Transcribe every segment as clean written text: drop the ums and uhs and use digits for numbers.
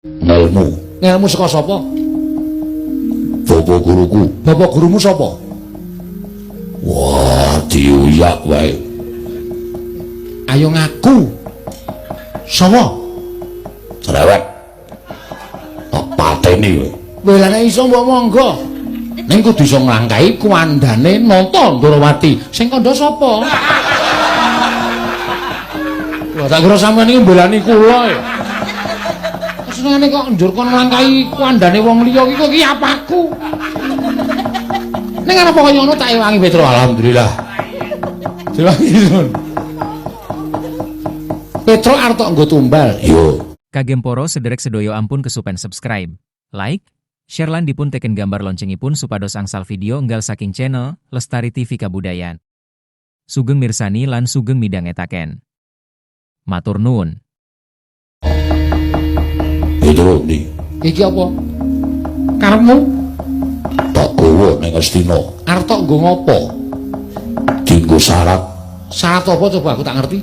Ngelmu. Ngelmu saka sapa? Bapak guruku. Bapak gurumu sapa? Wah, diuyak wae. Ayo ngaku. Sapa? Cerewet. Tak pateni kowe. Kowe lha nek iso mbok monggo. Ning kudu iso nglangkahi kuwandane Nata Ndorowati. Sing kandha sapa? Wah, tak kira sampeyan iki mbelani kula ya. Senengane kok njur kon nglangkahi kuwandane wong liya iki kok iki apaku. Ning arep kaya ngono tak ewangi Petro, alhamdulillah. Diwangi sun. Petro arep tok nggo tumbal. Yo. Kagem poro sederek sedoyo ampun kesupen subscribe, like, share lan dipun teken gambar loncengipun supados angsal video enggal saking channel Lestari TV Kabudayan. Sugeng mirsani lan sugeng midhangetaken. Matur nuwun. Petro ndi? Iki apa? Karepmu? Tak gawa ning Astina. Arep tok nggo ngopo? Dinggo syarat. Syarat apa coba aku tak ngerti.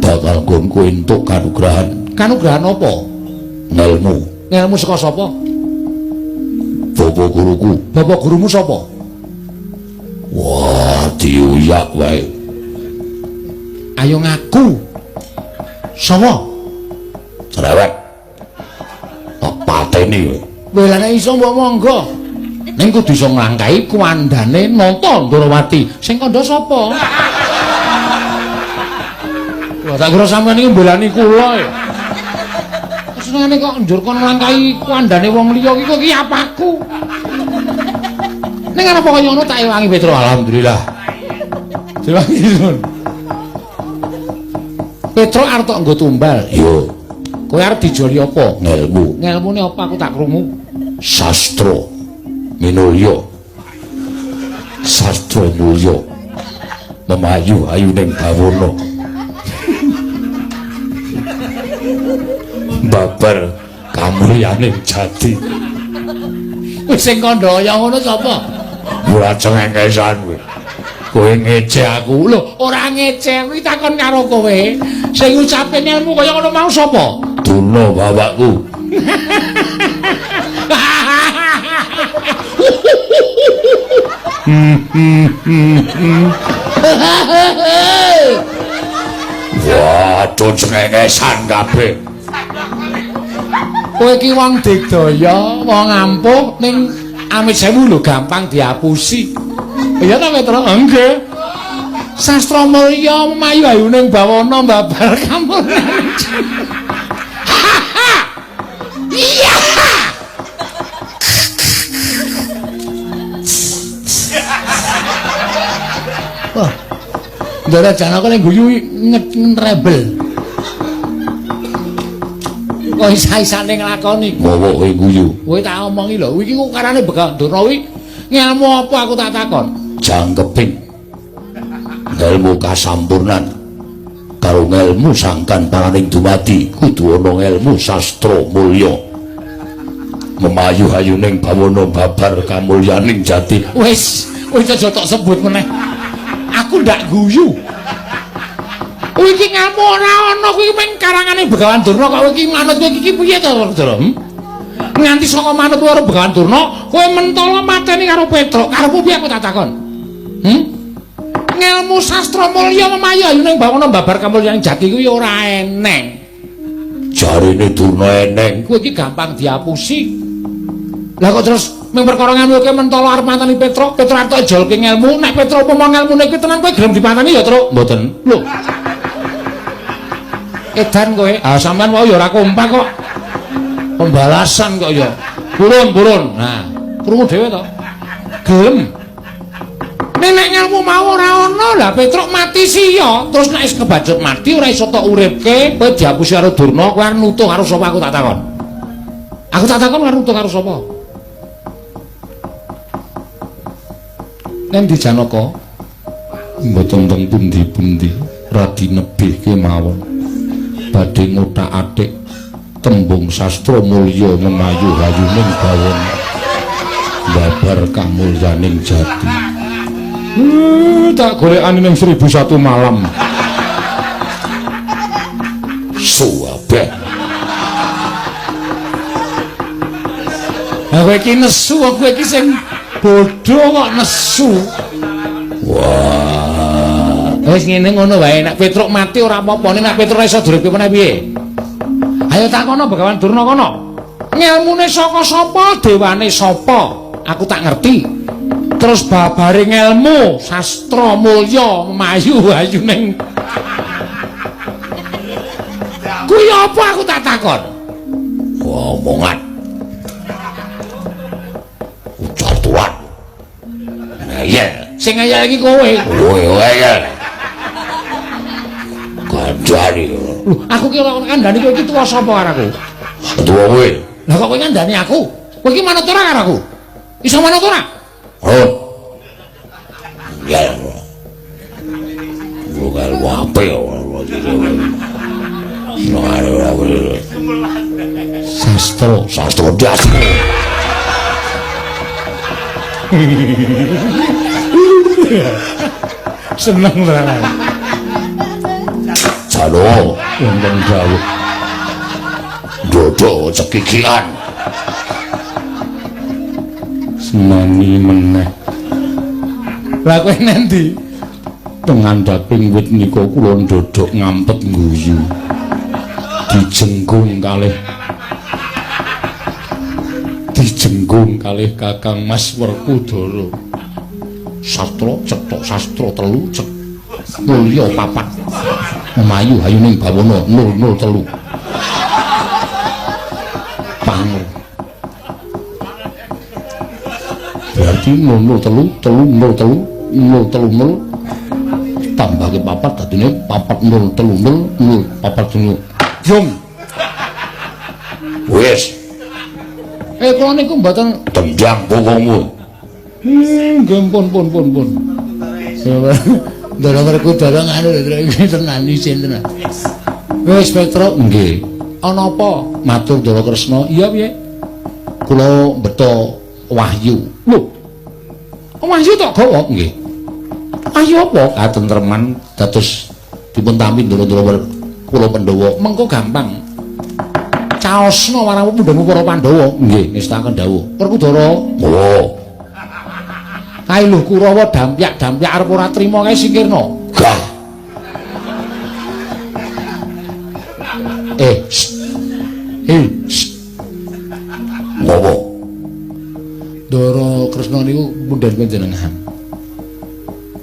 Bakal nggonku entuk kanugrahan. Kanugrahan apa? Ngelmu. Ngelmu saka sapa? Bapak guruku. Bapak gurumu sapa? Wah, diuyak wae. Ayo ngaku. Sapa? Cerewet. Tak pateni kowe. Kowe lha nek iso mbok monggo. Ning kudu iso nglangkahi kuwandane Nata Ndorowati. Sing kandha sapa? Wah, tak kira sampeyan iki mbelani kula ya. Senengane kok njur kon nglangkahi kuwandane wong liya iki kok iki apaku. Ning arep kaya ngono tak ewangi Petro, alhamdulillah. Diwangi sun. Petro arep tok nggo tumbal. Yo. Kowe arep dijoli apa? Ngelmu. Ngelmune apa aku tak krungu? Sastra minulya. Sastra mulya. Memayu ayuning bawana. Babar kamulyaning jati. Wis sing kandha kaya ngono sapa? Ora cengengesan kowe. Kowe ngece aku. Lho, ora ngece, kuwi takon karo kowe. Sing ngucape ngelmu kaya ngono mau sapa? Durna bapakku. Waduh, cengengesan kabeh. Kowe iki wong digdaya, wong ampuh ning amit sewu lho gampang diapusi. Iya ta Petro? Nggih. Sastra mulya mayu ayuning bawana babar kamulyan. Iya. Wah. Ndara Janaka ning guyu ngetrebel. Kok isa-isane nglakoni? Ngowo kowe guyu. Kowe tak omongi lho, iki kok karane Begawan Durna kuwi ngelmu apa aku tak takon? Jangkeping ngelmu kasampurnan karo ngelmu sangkan paraning dumadi kudu ana ngelmu sastra mulya. Memayu hayuning bawana babar kamulyaning jati. Wis, wis aja tok sebut meneh. Aku ndak guyu. Kuwi iki ngelmu ora ana, kuwi mung karangane Begawan Durna kok kowe iki manut kowe iki piye to, Durna? Nganti saka manut karo Begawan Durna, kowe mentolo mateni karo Petruk. Karepmu piye aku tak takon? Ngelmu sastra mulya memayu ayuning bawana babar kamulyaning jati kuwi ora eneng. Jarine Durna eneng. Kowe iki gampang diapusi. Lah kok terus mung perkara ngelmu kowe mentolo arep mateni Petruk, Petruk arep jolke ngelmu, nek Petruk umpama ngelmune kuwi tenan kowe gelem dipateni ya, Truk? Mboten. Lho. Edan kowe. Ah sampean wae ya ora kompak kok. Pembalasan kok ya. Purun-purun. Nah, krungu dhewe to. Gelem. Nek ngelmu mau ora ana, lah Petruk mati siya. Terus nek wis kebacut mati ora iso tok uripke, kowe diapusi karo Durna, kowe arep nutuh karo sapa aku tak takon. Aku tak takon arep nutuh karo sapa? Nendi Janaka? Mboten teng pundi-pundi, radi nebih kemawon. Badhe ngothak-athik tembung sastra mulya memayu hayuning bawana babar kamulyaning jati. Tak golekane ning 1001 malam. Suwabeh. Lah kowe iki nesu, kowe iki sing bodho kok nesu. Wah. Wis ngene ngono wae, nek Petruk mati ora apa-apa, nek Petruk iso duripke meneh piye? Ayo takono Begawan Durna kono. Ngelmune saka sapa, dewane sapa? Aku tak ngerti. Terus babare ngelmu sastra mulya mayu ayu ning kuwi apa aku tak takon? Omongan. Ujar tuan. Ngeyel. Sing ngeyel iki kowe. Kowe ngeyel. Kandhani. Lho, aku ki ora kandhani kowe iki tuwa sapa karo aku? Tuwa kowe. Lah kok kowe ngandani aku? Kowe iki manut ora karo aku? Iso manut ora? Oh. Ngeyel. Bukan wape Sastra, sastra dasmu. Seneng tenan. Jalo wonten dawuh. Dodo cekikian. Seneni meneh. Lah kowe nendi? Teng ngandhaping wit nika kula ndodhok ngampet ngguyu. Dijenggung kalih Kakang Mas Werkudara. Sastra cethok sastra telu cet mulya papat. Memayu hayuning bawana 003. Panger. Berarti 003 303 030 tambahke papat dadine 4 0 3 0 0 4 0. Jung. Wis. Kula niku mboten tendang pokokmu. Nggih pun. Ndara Werkudara nganu iki tenan isin tenan. Wis Petruk nggih. Ana apa? Matur Ndara Kresna. Iya piye? Kula mbeta wahyu. Lho. Wahyu tok gawa nggih. Wahyu apa? Katentreman dados dipun tampi ndara-ndara kula Pandhawa. Mengko gampang. Caosna marang pundhamu para Pandhawa. Nggih, ngestakaken dawuh. Werkudara. Oh. Kae lho Kurawa dampyak-dampyak arep ora trima kae singkirna. Gah. Ngopo? Ndara Kresna niku pundhen panjenengan.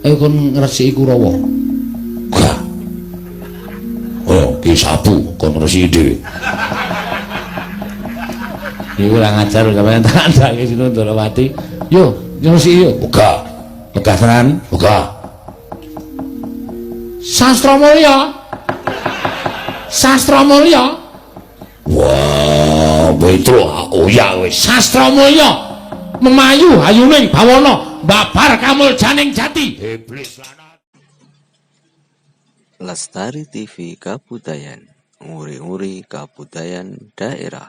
Ayo kon ngresiki Kurawa. Gah. Oh, ki sabu kon ngresiki dhewe. Iku ora ngajar sampeyan tak kandhake sinten Ndarawati. Yo, ngresiki yo. Wegah. Wegah tenan. Wegah. Sastra mulya. Sastra mulya. Wah, Petro oya wis. Sastra mulya. Memayu hayuning bawana, babar kamuljaning jati. Iblis lanang. Lestari TV Kabudayan, nguri-nguri kabudayan daerah.